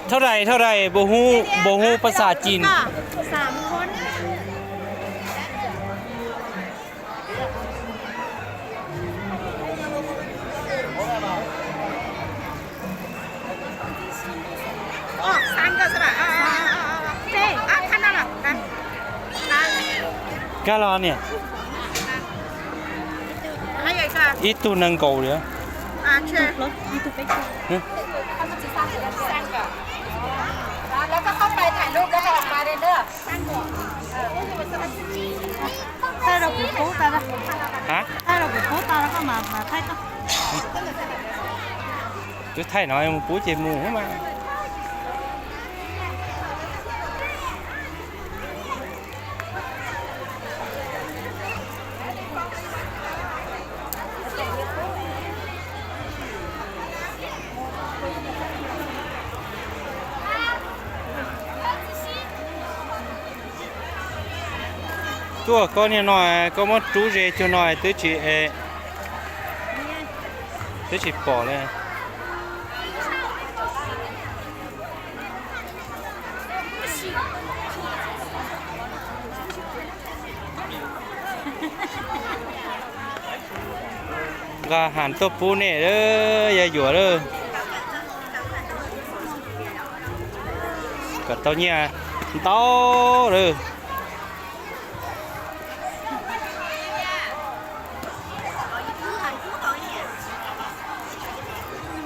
Thauj dais, thauj dais, npaum hu, npaum hu pas xas cim. Kab los niam. Ib tug nees nkaum li. Thaij rau kuv pub tau. Thaij rau kuv pub tau koj mas thaij tau. Twb thaij no mus pub ces mus mas. Tuaj koj niag no, koj muab rub ze cuag no twb tsis, twb tsis pom li. Nqa ham tuaj pub nej, yog yuam lawm. Kom tau nyiaj ntau lawm.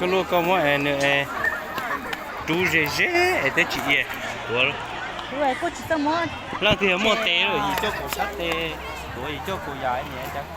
Koj lub koj muab nws rub ze ze es twb tsis ia. Tuav, leej twg yog muaj tes lawm yim coj kaum sab tes, tuav yim coj kaum yam niam cas.